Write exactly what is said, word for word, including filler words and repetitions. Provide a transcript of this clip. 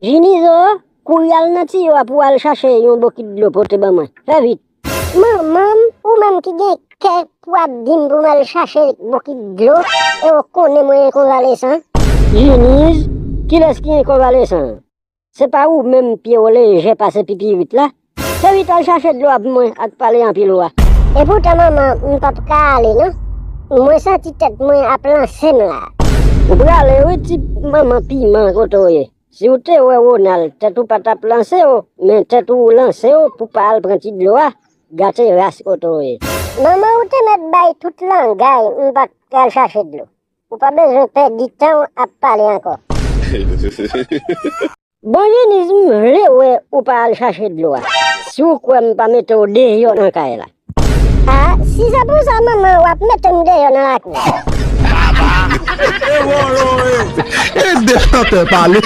Jinizo, kouri al nan tiyo a pou w al chache yon bokit dlo pote ban mwen. Fè vit. Manman m, ou menm ki gen kè pou ap di m pou m al chache bokit dlo, e w konnen mwen enkonvalesan? Jiniz, kilès ki enkonvalesan? Se pa ou menm pye w lejè pase pipirit la? Fè vit al chache dlo a pou mwen ak pale anpil wa. Epoutan manman, m p ap ka ale non. Mwen santi tèt mwen ap lanse m la. Ou prale wi ti manman piman kote w ye. Si w te wè Wonal, tèt ou pa t ap lanse w, men tèt ou lanse w pou pa al pran ti dlo a, gate ras kote w ye. Manman ou te mèt bay tout langay, m pa t al chache dlo. Ou pa bezwen pèdi tan w ap pale ankò. Bon Jiniz, m vle wè ou pa al chache dlo a. Si w kwè m pa mete w deyò nan kay la. A, si se pou sa manman w ap mete m deyò nan lakou. Ede chantè pale.